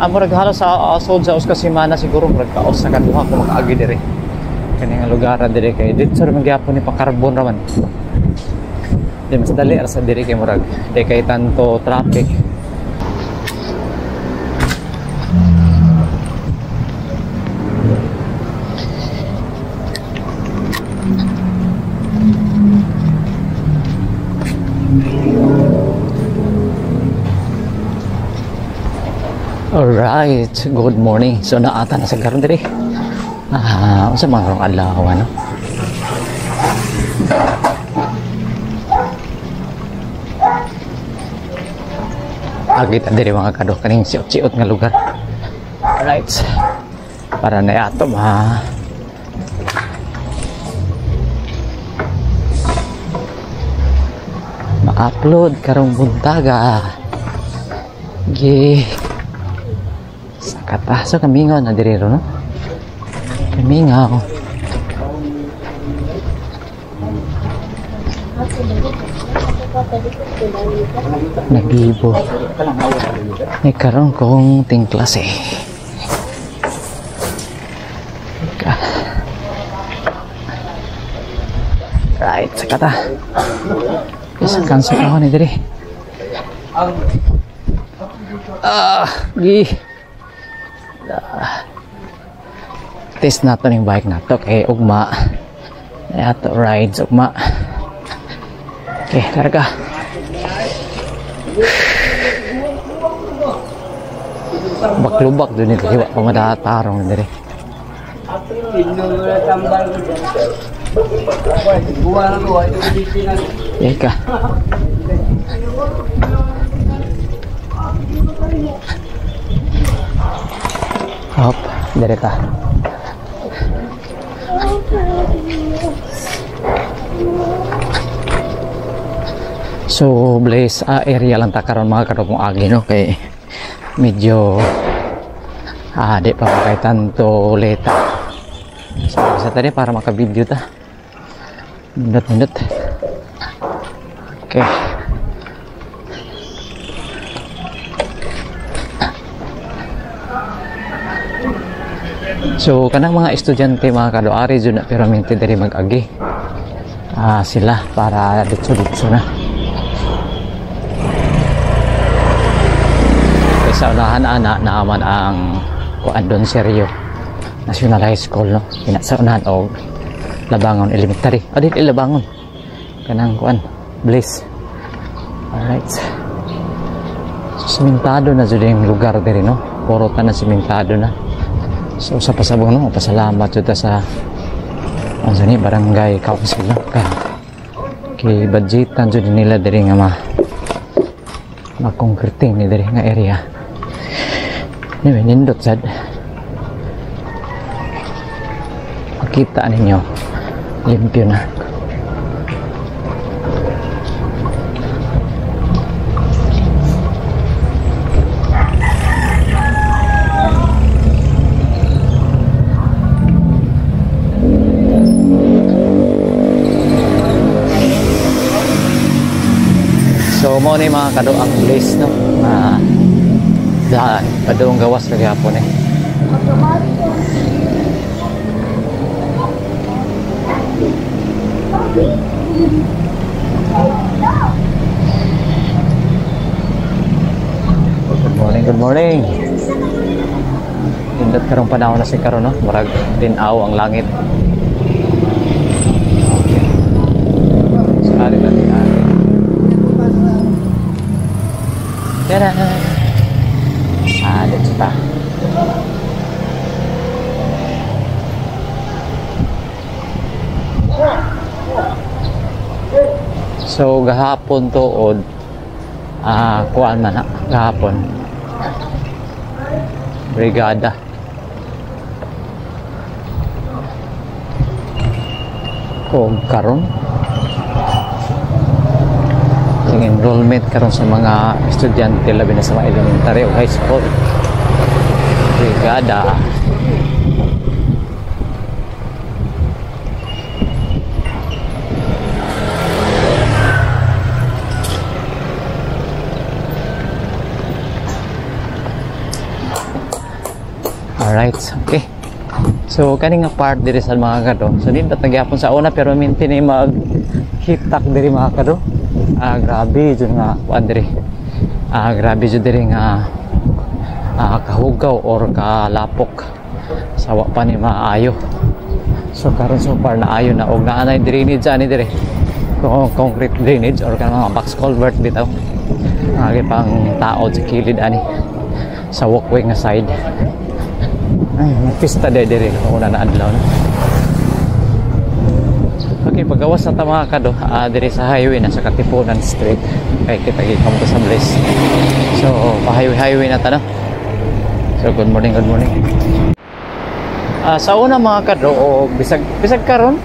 Murag halos sa sud sa usa ka semana siguro murag kaos na kaduha ko makaagi diri. Kani nga lugar diri kay didto ra man gyapon ni pa-carbon ra man. Di mas dali ra sa diri kay murag di kay tanto traffic. Alright, good morning. So naata na sa karon diri. Unsa man karong adlaw, ano? Agi ta diri mga kado kaning siot-siot nga lugar. Alright. Para na ato ma ma-upload karong buntaga. Ge Kata, so kamingaw na diri ro, no? Kamingaw. Nagibo. May karon kong tingklas eh. Right, sakata. Isa kanso ako ni diri. Gi. Test na to ning bike na to kay ugma. Ato rides ugma. Okay, larga. Baklubak dun ito. Wa pa madatarong diri. Eka. Hop, diri ta. So, blaze area lang ta karon mga kadokong agi, no, kay medyo di pa kay tanto leta. So, isa tadi para maka-video ta. Nindot-nindot. Okay. So, kanang mga estudyante mga kadoari jud na pero minti diri mag-agi. Sila para ditso-ditso na. Kay sa unahan ana naaman ang kuan doon seryo National High School, no. Kina sa unahan og Labangon Elementary. O dili Labangon. Kanang kuan Bliss. Alright. So, simentado na jud yung lugar diri, no. Puro tanan simentado na. So sa pasabong, no, pasalamat jud ta sa ano ni barangay council, no, ka kay budgetan jud nila diri nga ma-concreting ni diri nga area. Anyway, nindot sad. Makita ninyo limpyo na. So mo ni mga kado ang place, no, daan padung gawas ra gyapon eh. Good morning, good morning. Nindot karong panahon na si karon, no, murag tin-aw ang langit. Okay. So ari na ni ari. Tara. Dito ta. So gahapon tuod kuan man na gahapon. Brigada. Og karon enrollment karon sa mga estudyante labi na sa mga elementary o high school. Brigada. Alright, okay. So kani nga part diri sa mga kado. So nindot na gyapon sa una pero minti ni mag hitak diri mga kado. Grabe jud nga kuan diri. Grabe jud diri nga kahugaw or kalapok. Sawa pa ni maayo. So karon so far naayo na og naa nay drainage ani diri. Concrete drainage or kanang mga box culvert bitaw. Agi pang taod sa kilid ani sa walkway nga side. Ay, may pista diri una na adlaw na. Okay, pagawas na ta mga kado, diri sa highway na sa Katipunan Street. Kay kita gikan sa Bliss. So, pa-highway na ta, no? So, good morning, good morning. Sa una mga kado, o bisag karon,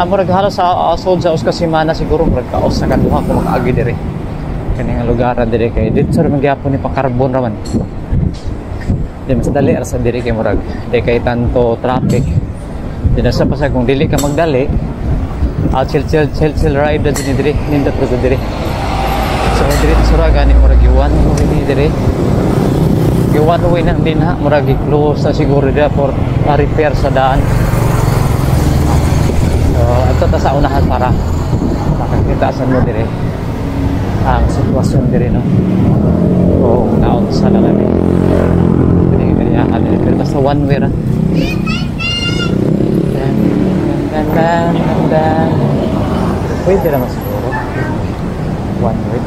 murag halos sa sold sa usa ka semana siguro murag kaos sa kaduha ko makaagi diri. Kani nga lugar diri kay didto ra man gyapon ni pa-carbon ra man. Di mas dali ra sa diri kay murag di kay tanto traffic. Di na sa pasag kung dili ka magdali, chill chill chill chill ride na diri diri nindot ra sa diri. So diri sura gani murag giwan mo ni diri. Giwan way nang dinha murag gi-close na siguro dira for repair sa daan. So adto ta sa unahan para makakita sa mo diri ang sitwasyon diri, no. Kung naunsa na kami. Pero basta one way ra. Dan dan dan dan. Pwede naman siguro. One way.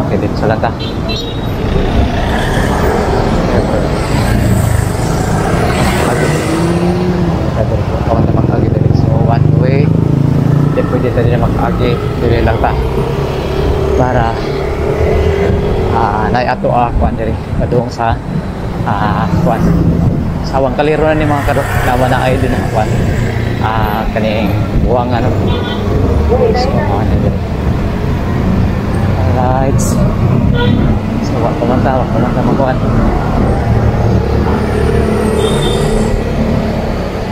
Okay, dito sa lata. So one way. Hindi pwede tayo na mag-agi. Dili lang ta. Para naiato kuan diri padung sa kuan sawang kaliro na ni mga kado nawa na ay din ang kuan kaning buwangan, no? So ano diri. Alright, so wa pa man ta makuan.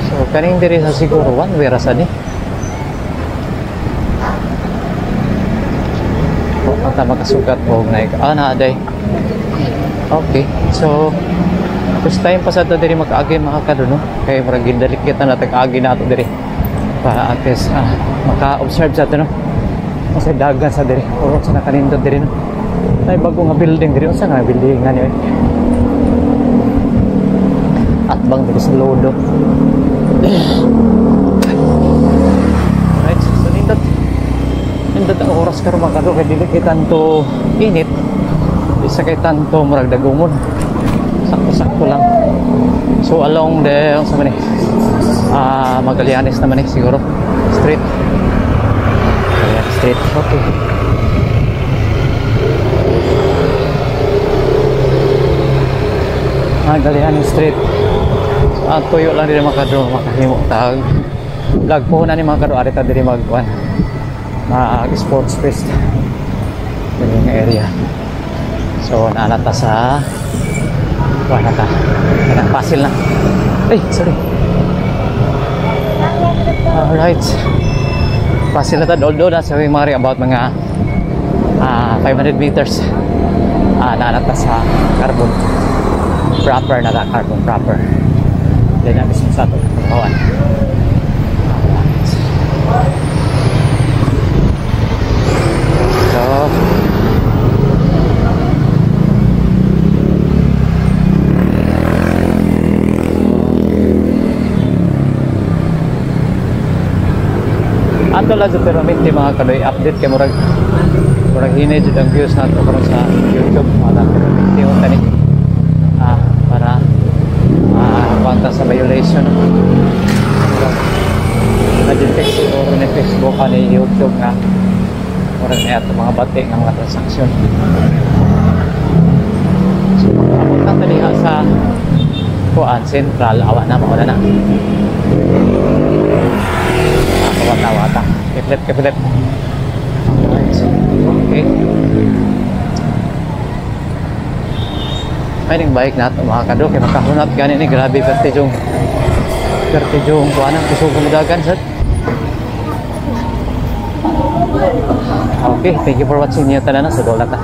So kaning diri sa siguro one way ra sa ni. Wa ta makasugat og naik na aday. Okay, so first time pa sa diri makaagi mga kado, no? Kay murag gidalik kita na tag-agi na ato diri para at least maka-observe sa ato, no? Kasi dagan sa diri, puro sa nakanindot diri, no? Ay bago nga building diri, unsa nga building nga ni oy? Atbang diri sa Lodo. Right, so nindot. Nindot ang oras karon mga kado kay dili kay tanto init. Isa kay tanto murag dagumon. Sakto-sakto lang. So along the sa man Magallanes naman siguro street. Magallanes Street. Okay. Magallanes Street. So, tuyo lang diri mga kado makahimo tag vlog po na ni mga kado arita diri magkuan mag sports fest diri nga area. So naanata sa wala ta. Kanang pasil na. Ay, sorry. Alright. Pasil na ta although na sa mga about mga 500 meters. Naanata sa Carbon. Proper na ta, Carbon proper. Then na mismo sa ato kawan. Alright. So ato lang sa permanente mga kadoy update kay murag hinay jud ang views nato karon sa YouTube mga permanente yung kani para kwanta sa violation na-detect siguro ni Facebook ani YouTube nga murag na ato mga bati nga mga transaksyon. So pag-abot na taliha sa kuan Central awa na mauna na. Wata-wata. Kiflip. Alright. Okay. Ay, ning bike na ito mga kado. Kaya makahunat gani ni. Grabe, perti jong kuha na. Kusog kumudagan, sir. Okay, thank you for watching. Niyo tanan na. Sa dola ta.